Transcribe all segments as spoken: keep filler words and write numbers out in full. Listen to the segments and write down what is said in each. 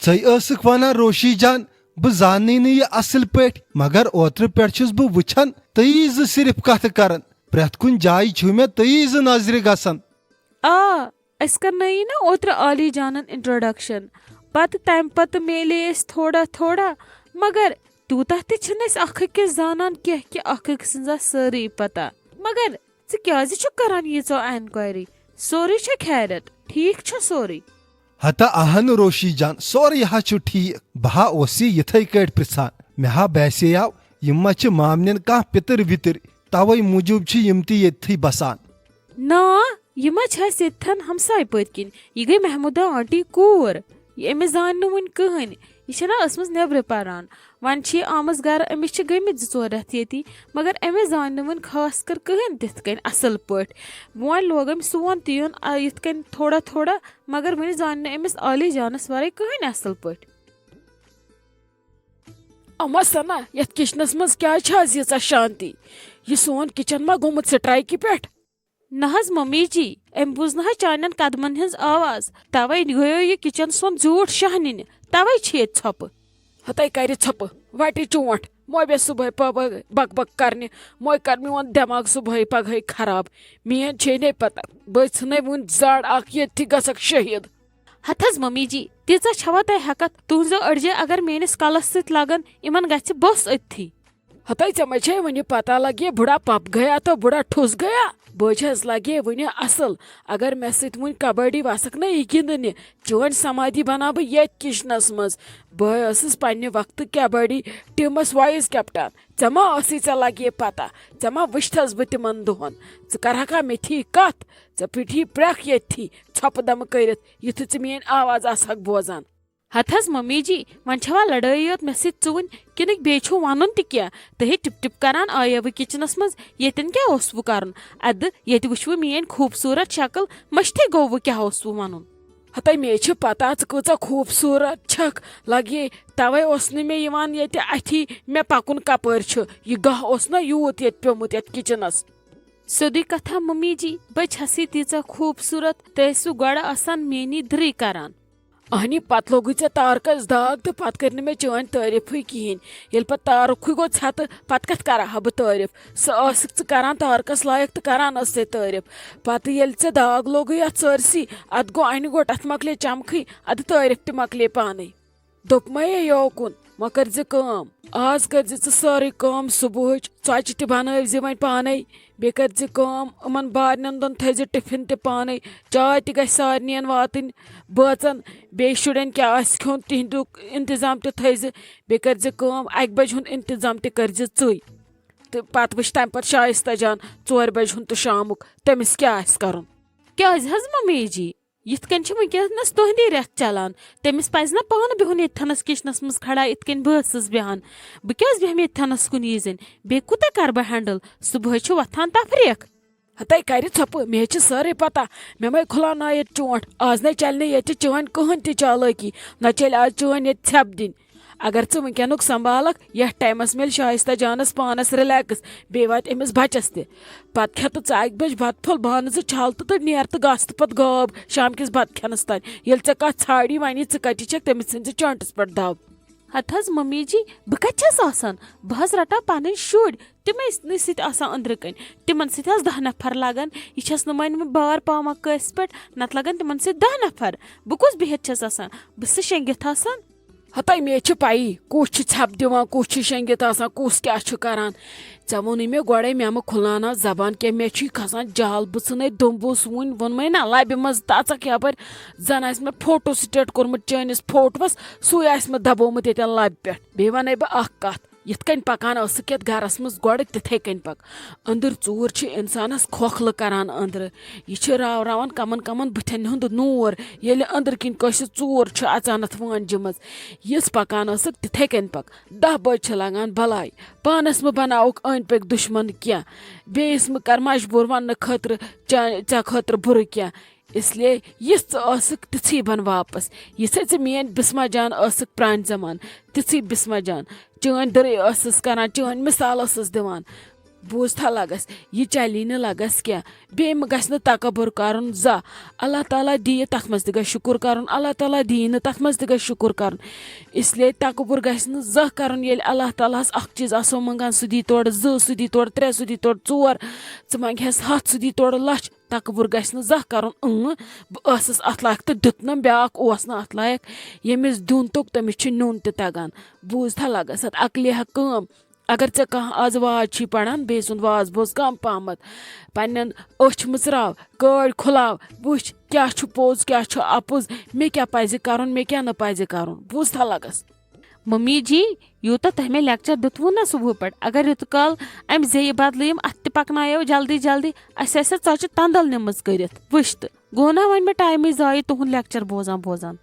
ژے ٲسٕکھ ونان روشی جان، بہٕ زاننٕے نہٕ یہِ اصل پٲٹھۍ، مگر اوترٕ پٮ۪ٹھ چھُس بہٕ وٕچھان تُہی زٕ صرف کتھٕ کران۔ پرٛٮ۪تھ کُنہِ جایہِ چھِو مےٚ تُہی زٕ نظرِ گژھان۔ آ، أسۍ کرنٲیی نا اوترٕ عالی جانن introduction، پتہٕ تمہِ پتہٕ میلے أسۍ تھوڑا تھوڑا، مگر تیوٗتاہ تہِ چھِنہٕ أسۍ اکھ أکِس زانان کینٛہہ کہِ اکھ أکۍ سٕنٛز آسہِ سٲرٕے پتہ۔ مگر ژٕ کیازِ چھُکھ کران ییٖژاہ انکوایری؟ سورُے چھا خیریت؟ ٹھیٖک چھا سورُے؟ ہتا اہن روشی جان، سورُے ہا چھُ ٹھیٖک۔ بہٕ ہا اوس یہِ یِتھے کٲٹھۍ پرژھان۔ مےٚ ہا باسییاو، یِم ما چھِ مامنٮ۪ن کانٛہہ پِتٕر وِتٕر، توے موٗجوٗب چھِ یِم تہِ ییٚتتھٕے بسان۔ نا، یہِ ما چھِ اَسہِ ییٚتتھن ہمساے پٔتۍ کِنۍ؟ یہِ گٔے محموٗدا آنٹی کوٗر۔ یہِ أمِس زانہِ نہٕ وُنہِ کٕہٕنۍ۔ یہِ چھےٚ نا ٲسمٕژ نٮ۪برٕ پران۔ وۄنۍ چھِ یہِ آمٕژ گرٕ، أمِس چھِ گٔمٕتۍ زٕ ژور رٮ۪تھ ییٚتی، مگر أمِس زانہِ نہٕ وُنہِ خاص کر کٕہٕنۍ تِتھ کٔنۍ اصل پٲٹھۍ۔ وۄنۍ لوگ أمۍ سون تہِ یُن، آ، یِتھ کٔنۍ تھوڑا تھوڑا، مگر وُنہِ زانہِ نہٕ أمِس عالی جانس ورٲے کٕہٕنۍ اصل پٲٹھۍ۔ اما سنا، یتھ کچنس منٛز کیازِ چھِ آز ییٖژاہ شانتی؟ یہِ سون کچن ما گوٚمُت سٹرایکہِ پٮ۪ٹھ؟ نہ حظ ممی جی، أمۍ بوٗز نہ حظ چانٮ۪ن قدمن ہٕنٛز آواز، توے گٔیو یہِ کچن سون زیوٗٹھ شاہ نِنہِ، توے چھِ ییٚتہِ ژھۄپہٕ۔ ہتے کرِ ژھۄپہٕ، وٹہِ چونٹھ، مۄے بیٚہہ صبحٲے پگہٲے بک بک کرنہِ، مۄے کر میون دٮ۪ماغ صبحٲے پگہٲے خراب۔ میٲنۍ چھے نے پتہ، بہٕ ژھٕنے وُنہِ زڑ اکھ ییٚتھی گژھکھ شہید۔ ہتھ حظ ممی جی، تیٖژاہ چھوا تۄہہِ ہٮ۪کتھ؟ تُہنٛزو أڑجہِ اگر میٲنِس کلس سۭتۍ لگن، یِمن گژھِ بوٚس أتھی۔ ہتے ژےٚ ما چھے وُنہِ پتہ لگے بُڑا پپ گیا تو بُڑا ٹھُس گیا؟ بہٕ چھس لگے وُنہِ اصل۔ اگر مےٚ سۭتۍ وُنہِ کبڈی وسکھ نہ یہِ گِنٛدنہِ، چٲنۍ سمادھی بناو بہٕ ییٚتھۍ کچنس منٛز۔ بہٕ ٲسٕس پننہِ وقتہٕ کبڈی ٹیمس وایس کیپٹن۔ ژےٚ ما ٲسٕے ژےٚ لگے پتہ؟ ژےٚ ما وٕچھتھس بہٕ تِمن دۄہن؟ ژٕ کرہکھا مےٚ تھی کتھ؟ ژےٚ پھٹھی پرٛکھ ییٚتھی ژھۄپہٕ دمہٕ کٔرِتھ، یُتھُے ژٕ میٲنۍ آواز آسہکھ بوزان۔ ہتھ حظ ممی جی، وۄنۍ چھوا لڑٲیی یوت مےٚ سۭتۍ ژٕ وُنہِ؟ کِنہٕ بیٚیہِ چھُو ونُن تہِ کینٛہہ؟ تُہۍ ہے ٹِپ ٹِپ کران آیوٕ کچنس منٛز، ییٚتٮ۪ن کیٛاہ اوسوٕ کرُن؟ ادٕ ییٚتہِ وٕچھوٕ میٲنۍ خوٗبصوٗرت شکل، مٔشتھٕے گوٚوٕ کیٛاہ اوسوٕ ونُن۔ ہتے مے چھِ پتہ ژٕ کۭژاہ خوٗبصوٗرت چھکھ، لگے توے اوس نہٕ مےٚ یِوان ییٚتہِ اتھی مےٚ پکُن کپٲرۍ چھُ۔ یہِ گاہ اوس نہ یوٗت ییٚتہِ پیومُت یتھ کچنس۔ سیوٚدُے کتھا ممی جی، بہٕ چھسٕے تیٖژاہ خوٗبصوٗرت، تُہۍ ٲسوٕ گۄڈٕ آسان میٲنی دٕرٕے کران۔ اہنی، پتہٕ لوگُے ژےٚ تارکس داغ تہٕ پتہٕ کٔرۍ نہٕ مےٚ چٲنۍ تعریفٕے کِہینۍ۔ ییٚلہِ پتہٕ تارکھٕے گوٚو ژھٮ۪تہٕ، پتہٕ کتھ کرٕ ہا بہٕ تعریف؟ سۄ ٲسٕکھ ژٕ کران تارکس لایق تہٕ کران ٲس ژےٚ تعریف۔ پتہٕ ییٚلہِ ژےٚ داغ لوگُے اتھ سٲرسٕے، اتھ گوٚو انہِ گوٚٹ، اتھ مۄکلے چمکھٕے، ادٕ تعریف تہِ مۄکلے پانے۔ دوٚپمَے یوکُن، وۄنۍ کٔرزِ کٲم۔ آز کٔرزِ ژٕ سٲرٕے کٲم صُبحٕچ، ژۄچہِ تہِ بنٲوزِ وۄنۍ پانے۔ بیٚیہِ کٔرزِ کٲم، یِمن بارنٮ۪ن دۄن تھٲیزِ ٹِفن تہِ پانے، چاے تہِ گژھِ سارنِین واتٕنۍ بٲژن۔ بیٚیہِ شُرٮ۪ن کیٛاہ آسہِ کھیوٚن، تِہنٛدیُک انتظام تہِ تھٲیزِ۔ بیٚیہِ کٔرزِ کٲم، اکہِ بجہِ ہُنٛد انتظام تہِ کٔرزِ ژٕے۔ تہٕ پتہٕ وٕچھ تمہِ پتہٕ شایستہ جان، ژورِ بجہِ ہُنٛد تہٕ شامُک، تٔمِس کیٛاہ آسہِ کرُن۔ کیٛازِ حظ ممی جی؟ یِتھ کٔنۍ چھِ وٕنکیٚنَس تُہُنٛدی رٮ۪تھ چلان۔ تٔمِس پَزِ نہ پانہٕ بِہُن ییٚتھَنَس کِچنَس منٛز کھڑا، یِتھ کٔنۍ بہٕ ٲسٕس بیٚہان۔ بہٕ کیٛازِ بیٚہمہٕ ییٚتھَنَس کُن یی زَن؟ بیٚیہِ کوٗتاہ کَرٕ بہٕ ہینڈل؟ صُبحٲے چھُ وۄتھان تفریٖق۔ ہتے کَرِ ژھۄپہٕ، مےٚ چھِ سٲرٕے پَتہ۔ مےٚ مَے کھُلاوناو ییٚتہِ چونٛٹھ۔ آز نَے چَلہِ نہٕ ییٚتہِ چٲنۍ کٕہٕنۍ تہِ چالٲکی۔ نہ چَلہِ آز چٲنۍ ییٚتہِ ژھٮ۪پھ دِنۍ۔ اگر ژٕ وٕنکیٚنُک سنبھالکھ، یتھ ٹایمس میلہِ شایستہ جانس پانس ریلیکس، بیٚیہِ واتہِ أمِس بچس تہِ۔ پتہٕ کھٮ۪تہٕ ژٕ اکہِ بجہِ بتہٕ پھوٚل، بانہٕ زٕ چھلتہٕ تہٕ نیر تہٕ گژھ تہٕ پتہٕ گاب شام کِس بتہٕ کھٮ۪نس تانۍ۔ ییٚلہِ ژےٚ کانٛہہ ژھانڈی ونی، ژٕ کتہِ چھکھ، تٔمِس ژھٕنزِ چٲنٹس پٮ۪ٹھ دب۔ ہتہٕ حظ ممی جی، بہٕ کتہِ چھس آسان؟ بہٕ حظ رٹان پنٕنۍ شُرۍ، تِمے سۭتۍ آسان أنٛدرٕ کنۍ۔ تِمن سۭتۍ حظ دہ نفر لگان۔ یہِ چھس نہٕ وۄنۍ بار پاوان کٲنٛسہِ پٮ۪ٹھ، نتہٕ لگان تِمن سۭتۍ دہ نفر۔ بہٕ کُس بِہِتھ چھس آسان؟ بہٕ چھسہٕ شۄنٛگِتھ آسان۔ ہتے مے چھِ پَیی، کُس چھُ ژھٮ۪پھ دِوان، کُس چھُ شۄنٛگِتھ آسان، کُس کیٛاہ چھُ کران۔ ژےٚ ووٚنُے مے گۄڈَے، مےٚ مہٕ کھُلاوناو زبان کینٛہہ، مےٚ چھُے کھسان جل، بہٕ ژھٕنے دُمبوٗس وُنۍ، ووٚنمَے نہ، لَبہِ منٛز تَژَکھ یَپٲرۍ، زَن آسہِ مےٚ فوٹو سٹیٹ کوٚرمُت چٲنِس فوٹوَس، سُے آسہِ مےٚ دَبومُت ییٚتٮ۪ن لَبہِ پٮ۪ٹھ۔ بیٚیہِ وَنَے بہٕ اَکھ کَتھ، یِتھ کٔنۍ پَکان ٲسٕکھ یَتھ گَرَس منٛز گۄڈٕ، تِتھَے کٔنۍ پَک۔ أنٛدٕر ژوٗر چھِ اِنسانَس کھوکھلہٕ کران أنٛدرٕ۔ یہِ چھِ راوراوان کمن کمن بٕتھٮ۪ن ہُنٛد نوٗر، ییٚلہِ أنٛدرٕ کِنۍ کٲنٛسہِ ژوٗر چھُ اژان اَتھ وٲنجہِ منٛز۔ یِژھ پکان ٲسٕکھ، تِتھَے کٔنۍ پک۔ دَہ بٲژ چھِ لگان بلاے۔ پانس مہٕ بناوُکھ أنٛدۍ پٔکۍ دُشمن کینٛہہ۔ بیٚیِس مہٕ کر مجبوٗر وننہٕ خٲطرٕ چا-، ژےٚ خٲطرٕ بُرٕ کینٛہہ۔ اس لیے یِژھ ژٕ ٲسٕکھ، تِژھٕے بن واپس۔ یِژھے ژٕ میٲنۍ بسمہ جان ٲسٕکھ پرانہِ زمان، تِژھٕے بسمہ جان۔ چٲنۍ دٕرٕے ٲسٕس کران، چٲنۍ مثال ٲسٕس دِوان۔ بوٗزتھا لگس، یہِ چلی نہٕ لگس کینٛہہ۔ بیٚیہِ مہٕ گژھِ نہٕ تکبر کرُن زانٛہہ۔ اللہ تعالیٰ دِیہِ، تتھ منٛز تہِ گژھِ شُکُر کرُن، اللہ تعالیٰ دِیہِ نہٕ، تتھ منٛز تہِ گژھِ شُکُر کرُن۔ اس لیے تکبر گژھِ نہٕ زانٛہہ کرُن۔ ییٚلہِ اللہ تعالیٰ ہس اکھ چیٖز آسو منٛگان، سُہ دی تورٕ زٕ، سُہ دی تورٕ ترٛےٚ، سُہ دی تورٕ ژور، ژٕ منٛگہِ ہس ہتھ، سُہ دی تورٕ لچھ۔ تکبر گژھِ نہٕ زانٛہہ کرُن۔ اۭں، بہٕ ٲسٕس اتھ لایق تہٕ دیُتنم، بیٛاکھ اوس نہٕ اتھ لایق۔ ییٚمِس دیُن توٚگ، تٔمِس چھُ نیُن تہِ تگان۔ بوٗزتھا لگس، اتھ عقلہِ ہا کٲم۔ اگر ژےٚ کانٛہہ آز واز چھی پران، بیٚیہِ سُنٛد واز بوز کم پہمتھ، پننٮ۪ن أچھ مٕژراو، کٲڑۍ کھُلاو، وٕچھ کیٛاہ چھُ پوٚز، کیٛاہ چھُ اپُز، مےٚ کیٛاہ پزِ کرُن، مےٚ کیٛاہ نہٕ پزِ کرُن۔ بوٗزتھا لگس۔ ممی جی، یوٗتاہ تۄہہِ مےٚ لیکچر دیُتوُ نہ صبحہٕ پٮ۪ٹھ، اگر رِتہٕ کال امہِ زیٚیہِ بدلہٕ یِم اتھ تہِ پکنایو جلدی جلدی، اسہِ آسہِ ژۄچہِ تندل نِمٕژ کٔرِتھ۔ وٕچھ تہٕ، گوٚو نا وۄنۍ مےٚ ٹایمٕے ضایع تُہُنٛد لیکچر بوزان بوزان؟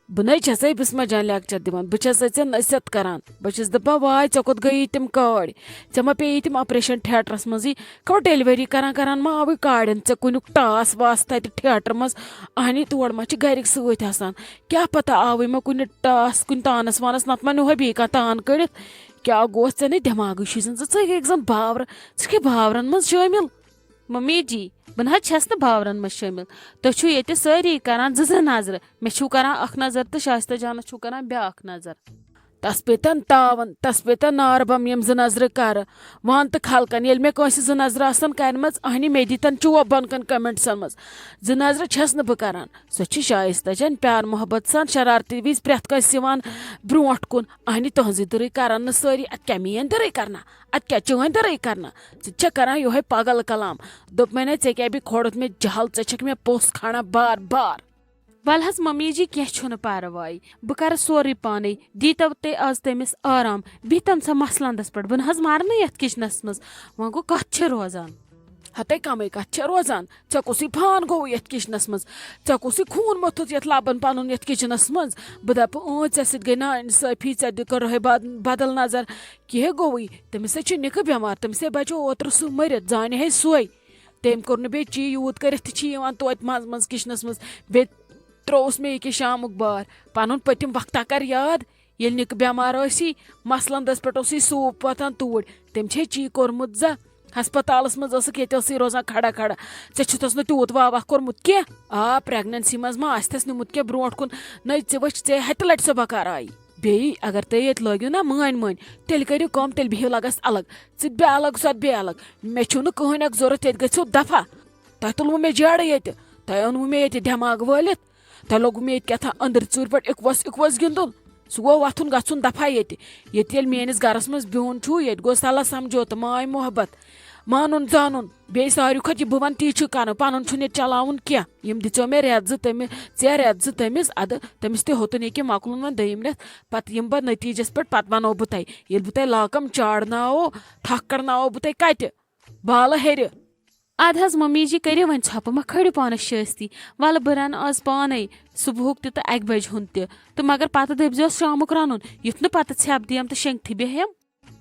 بہٕ نے چھسے بسمہ جان لیکچر دِوان، بہٕ چھسے ژےٚ نصیحت کران۔ بہٕ چھس دپان، واے، ژےٚ کوٚت گٔیی تِم کٲڑۍ؟ ژےٚ ما پیٚیی تِم آپریشن تھیٹرس منٛزٕے؟ خبر ڈیلیوری کران کران ما آوٕے کاڑٮ۪ن ژےٚ کُنیُک ٹاس واس تتہِ تھیٹر منٛز؟ اہنی، تور ما چھِ گرِکۍ سۭتۍ آسان؟ کیٛاہ پتہ آوٕے ما کُنہِ ٹاس، کُنہِ تانس وانس، نتہٕ ما نیوٗہے بیٚیہِ کانٛہہ تان کٔڑِتھ؟ کیٛاہ گوٚوس ژےٚ نے دٮ۪ماغٕے چھُے زن ژٕ، ژٕ گٔیکھ زن باورٕ، ژٕ چھکھے باورن منٛز شٲمِل۔ ممی جی، بہٕ نہ حظ چھس نہٕ باورن منٛز شٲمِل۔ تُہۍ چھِو ییٚتہِ سٲری کران زٕ زٕ نظرٕ، مےٚ چھِو کران اکھ نظر تہٕ شایستہ جانس چھِو کران بیٛاکھ نظر۔ تس پیتن تاون، تس پیتن ناربم یِم زٕ نظرٕ کرٕ۔ وان تہٕ خلقن، ییٚلہِ مےٚ کٲنٛسہِ زٕ نظرٕ آسن کرِمژ، اہنہِ مےٚ دیٖتن چوب بۄن کن کمنٹسن منٛز۔ زٕ نظرٕ چھس نہٕ بہٕ کران۔ سۄ چھِ شایستہ جان پیار محبت سان شرارتی وِزِ پرٛٮ۪تھ کٲنٛسہِ یِوان برونٛٹھ کُن۔ اہنہِ تُہنٛزٕے دٕرٕے کرن نہٕ سٲری، اتھ کیٛاہ میٲنۍ دٕرٕے کرنا؟ اتھ کیٛاہ چٲنۍ دٕرٕے کرنا؟ ژٕ تہِ چھکھ کران یِہوے پاگل کلام۔ دوٚپمَے نہ، ژےٚ کیٛاہ بیٚیہِ کھوڑُتھ مےٚ جہل، ژےٚ چھکھ مےٚ پوٚژھ کھاران بار بار۔ ول حظ ممی جی، کینٛہہ چھُنہٕ پرواے، بہٕ کرٕ سورُے پانے۔ دیٖتو تُہۍ آز تٔمِس آرام، بِہتن سا مسلندس پٮ۪ٹھ، بہٕ نہ حظ مرٕ نہٕ یتھ کچنس منٛز۔ وۄنۍ گوٚو، کتھ چھِ روزان؟ ہتے کمٕے کتھ چھےٚ روزان؟ ژےٚ کُسٕے فان گوٚو یتھ کچنس منٛز؟ ژےٚ کُسٕے خوٗن موٚتھُتھ یتھ لبن پنُن یتھ کچنس منٛز؟ بہٕ دپہٕ، اۭں، ژےٚ سۭتۍ گٔے نا انصٲفی، ژےٚ دِ کٔرہے بد-، بدل نظر۔ کیٛاہ گوٚوٕے؟ تٔمِس ہے چھُ نِکہٕ بٮ۪مار، تٔمِس ہے بچو اوترٕ سُہ مٔرِتھ، زانہِ ہے سُے۔ تٔمۍ کوٚر نہٕ بیٚیہِ چی، یوٗت کٔرِتھ تہِ چھِ یِوان توتہِ منٛزٕ منٛزٕ کِچنَس منٛز۔ بیٚیہِ ترٛووُس مےٚ ییٚکیٛاہ شامُک بار۔ پَنُن پٔتِم وقتہ کر یاد، ییٚلہِ نِکہٕ بٮ۪مار ٲسی، مسلندَس پٮ۪ٹھ اوسُے سوٗپ وۄتھان توٗرۍ۔ تٔمۍ چھے چی کوٚرمُت زا؟ ہسپتالَس منٛز ٲسٕکھ، ییٚتہِ ٲسٕے روزان کھڑا کھڑا۔ ژےٚ چھُتھَس نہٕ تیوٗت واو اکھ کوٚرمُت کینٛہہ۔ آ، پریگننسی منٛز ما آسہِ تھَس نیوٗمُت کینٛہہ برونٛٹھ کُن؟ نٔے ژٕ وٕچھ، ژےٚ ہَتہِ لَٹہِ سۄ بکار آیی۔ بیٚیہِ اگر تُہۍ ییٚتہِ لٲگِو نا مٲنۍ مٲنۍ، تیٚلہِ کٔرِو کٲم، تیٚلہِ بِہِو لَگَس الگ۔ ژٕ تہِ بیٚہہ الگ، سۄ تہِ بیٚہہ الگ۔ مےٚ چھُو نہٕ کٕہٕنۍ اکھ ضوٚرَتھ، ییٚتہِ گٔژھِو دفع۔ تۄہہِ تُلوٕ مےٚ جیڑٕ ییٚتہِ، تۄہہِ اوٚنوٕ مےٚ ییٚتہِ دٮ۪ماغ وٲلِتھ، تۄہہِ لوٚگوٕ مےٚ ییٚتہِ کیٛاہ تام أنٛدٕرۍ ژوٗرِ پٮ۪ٹھ اِکوَس اِکوَس گِنٛدُن۔ سُہ گوٚو وۄتھُن گژھُن دفع ییٚتہِ۔ ییٚتہِ ییٚلہِ میٛٲنِس گَرَس منٛز بِہُن چھُو، ییٚتہِ گوٚو صلاح سمجھوتہٕ، ماے محبت، مانُن زانُن۔ بیٚیہِ ساروی کھۄتہٕ یہِ بہٕ وَنہٕ تی چھُ کَرُن، پَنُن چھُنہٕ ییٚتہِ چلاوُن کینٛہہ۔ یِم دِژیو مےٚ رٮ۪تھ زٕ تٔمِس، ژےٚ رٮ۪تھ زٕ تٔمِس، اَدٕ تٔمِس تہِ ہوٚتُن ییٚکیٛاہ مۄکلُن وۄنۍ دوٚیِم رٮ۪تھ، پَتہٕ یِمہٕ بہٕ نٔتیٖجَس پٮ۪ٹھ، پَتہٕ وَنو بہٕ تۄہہِ۔ ییٚلہِ بہٕ تۄہہِ لاکَم چاڑناوو، تھَکھ کَڑناوو بہٕ تۄہہِ کَتہِ؟ بالہٕ ہیٚرِ۔ اَدٕ حظ ممی جی، کٔرِو وۄنۍ ژھۄپہٕ، مہ کھٲلِو پانَس شٲستی۔ وَلہٕ بہٕ رَنہٕ آز پانَے صُبحُک تہِ تہٕ اَکہِ بَجہِ ہُنٛد تہِ۔ تہٕ مگر پَتہٕ دٔپۍزیوس شامُک رَنُن، یُتھ نہٕ پَتہٕ ژھٮ۪پھ دِیَم تہٕ شۄنٛگتھٕے بیٚہم۔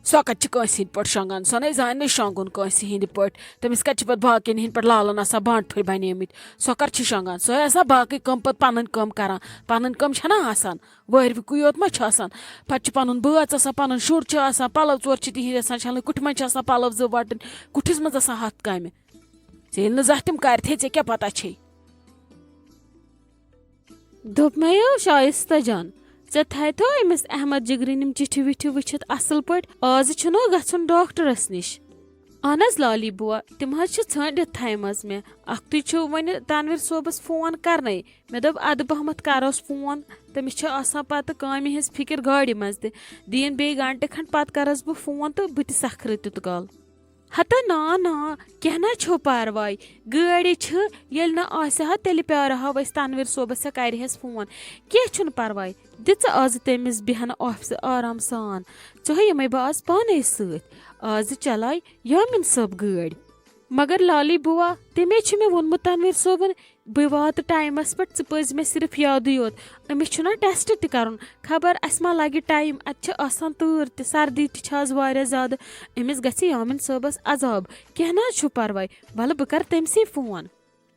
سۄ کَتہِ چھِ کٲنٛسہِ ہِنٛدۍ پٲٹھۍ شۄنٛگان؟ سۄ نے زانہِ نہٕ شۄنٛگُن کٲنٛسہِ ہِنٛدۍ پٲٹھۍ۔ تٔمِس کَتہِ چھِ پَتہٕ باقیَن ہِنٛدۍ پٲٹھۍ لالَن آسان بانٛڈٕ پھٔلۍ بَنیمٕتۍ؟ سۄ کَر چھِ شۄنٛگان؟ سۄ ہے آسان باقٕے کٲم پَتہٕ پَنٕنۍ کٲم کَران۔ پَنٕنۍ کٲم چھَنا آسان؟ وٲروِکُے یوت ما چھُ آسان؟ پَتہٕ چھُ پَنُن بٲژ آسان، پَنُن شُر چھُ آسان، پَلَو ژور چھِ تِہِنٛدۍ آسان چھَلٕنۍ، کُٹھِ منٛز چھِ آسان پَلَو زٕ وَٹٕنۍ، کُٹھِس منٛز آسان ہَتھ کامہِ۔ ژےٚ ییٚلہِ نہٕ زانٛہہ تِم کَرِتھے، ژےٚ کیٛاہ پَتہ چھے؟ دوٚپمَے ہو شایستہ جان، ژےٚ تھایتھو أمِس احمد جگرٕنۍ یِم چِٹھِ وِٹھِ وٕچھِتھ اَصٕل پٲٹھۍ؟ آزٕ چھُنہ گژھُن ڈاکٹرَس نِش۔ اہن حظ لالی بُوا، تِم حظ چھِ ژھٲنٛڈِتھ تھایمَژ مےٚ۔ اَکھتُے چھُ وۄنۍ تنویر صٲبَس فون کَرنَے۔ مےٚ دوٚپ اَدٕ پَہمَتھ کَروس فون، تٔمِس چھِ آسان پَتہٕ کامہِ ہِنٛز فِکِر گاڑِ منٛز تہِ۔ دِیِن بیٚیہِ گھنٹہٕ کھنٛڈ، پَتہٕ کَرَس بہٕ فون تہٕ بہٕ تہِ سَکھرٕ تیُتھ کال۔ ہتا نا نا، کینٛہہ نہ چھُ پرواے، گٲڑۍ چھِ، ییٚلہِ نہٕ آسہِ ہا تیٚلہِ پیارٕ ہاو أسۍ تنویر صٲبس، یا کرِ ہس فون۔ کینٛہہ چھُنہٕ پرواے، دِ ژٕ آزٕ تٔمِس بیہنہٕ آفسہٕ آرام سان، ژٕ ہا یِمے بہٕ آز پانے سۭتۍ، آزٕ چلاے یامین صٲب گٲڑۍ۔ مگر لالی بوا، تٔمے چھُ مےٚ ووٚنمُت تنویر صٲبن، بہٕ واتہٕ ٹایمس پٮ۪ٹھ، ژٕ پٔزۍ مےٚ صرف یادٕے یوت۔ أمِس چھُنہ ٹیسٹ تہِ کرُن، خبر اسہِ ما لگہِ ٹایم، اتہِ چھِ آسان تۭر تہِ، سردی تہِ چھِ آز واریاہ زیادٕ۔ أمِس گژھِ یامین صٲبس عذاب۔ کینٛہہ نہ حظ چھُ پرواے، ولہٕ بہٕ کرٕ تٔمسٕے فون۔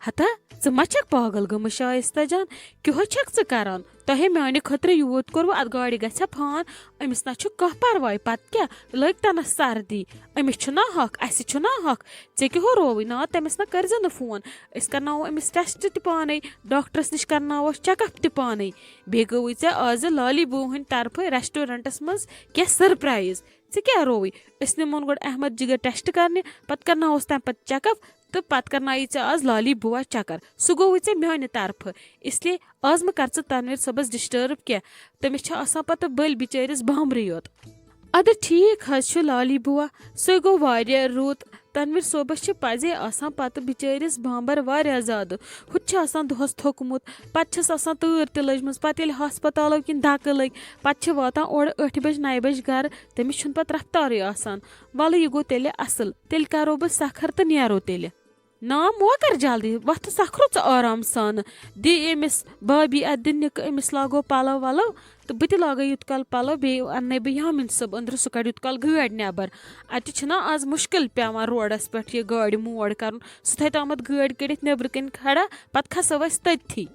ہتا، ژٕ ما چھکھ پاگل گٔمٕژ شایستہ جان؟ کیُہے چھکھ ژٕ کران؟ تۄہے میانہِ خٲطرٕ یوٗت کوٚروٕ، اتھ گاڑِ گژھِ ہا فان۔ أمِس نہ چھُ کانٛہہ پرواے، پتہٕ کیٛاہ، لٔگۍ تنس سردی۔ أمِس چھُ نا حق، اسہِ چھُ نا حق۔ ژےٚ کیٛاہ ہُہ رووٕے؟ نا، تٔمِس نہ کٔرزِ نہٕ فون۔ أسۍ کرناوو أمِس ٹیسٹ تہِ پانے، ڈاکٹرس نِش کرناووس چیک اپ تہِ پانے۔ بیٚیہِ گوٚوٕے ژےٚ آزٕ لالی بوٗ ہٕنٛدِ طرفہٕ ریسٹورنٹس منٛز کینٛہہ سرپرایز۔ ژےٚ کیٛاہ رووٕے؟ أسۍ نِمون گۄڈٕ احمد جگر ٹیسٹ کرنہِ، پتہٕ کرناووس تمہِ پتہٕ چیک اپ، تہٕ پتہٕ کرنایی ژےٚ آز لالی بوا چکر۔ سُہ گوٚوٕے ژےٚ میانہِ طرفہٕ۔ اس لیے آز مہٕ کر ژٕ تنویر صٲبس ڈسٹرب کینٛہہ۔ تٔمِس چھِ آسان پتہٕ بٔلۍ بِچٲرِس بامبرٕے یوت۔ ادٕ ٹھیٖک حظ چھُ لالی بوا، سُے گوٚو واریاہ رُت۔ تنویر صٲبس چھِ پزے آسان پتہٕ بِچٲرِس بامبر واریاہ زیادٕ۔ ہُتہِ چھُ آسان دۄہس تھوٚکمُت، پتہٕ چھس آسان تۭر تہِ لٔجمٕژ، پتہٕ ییٚلہِ ہسپتالو کِنۍ دکہٕ لٔگۍ، پتہٕ چھِ واتان اورٕ ٲٹھِ بجہِ نَیہِ بجہِ گرٕ، تٔمِس چھُنہٕ پتہٕ رفتارٕے آسان۔ ولہٕ، یہِ گوٚو تیٚلہِ اصل، تیٚلہِ کرو بہٕ سکھر تہٕ نیرو تیٚلہِ۔ نا، مو کر جلدی، وۄتھ تہٕ سکھ رُژ آرام سان۔ دِ أمِس بابی اتھ دِ نِکہٕ، أمِس لاگو پلو ولو، تہٕ بہٕ تہِ لاگے یوٗت کال پلو، بیٚیہِ اننے بہٕ یامِن صٲب أنٛدرٕ، سُہ کڑِ یوٗت کال گٲڑۍ نٮ۪بر۔ اتہِ چھُنہ آز مُشکل پٮ۪وان روڈس پٮ۪ٹھ یہِ گاڑِ موڑ کرُن، سُہ تھایہِ تامتھ گٲڑۍ کٔڑِتھ نیبرٕ کنۍ کھڑا، پتہٕ کھسو أسۍ تٔتھی۔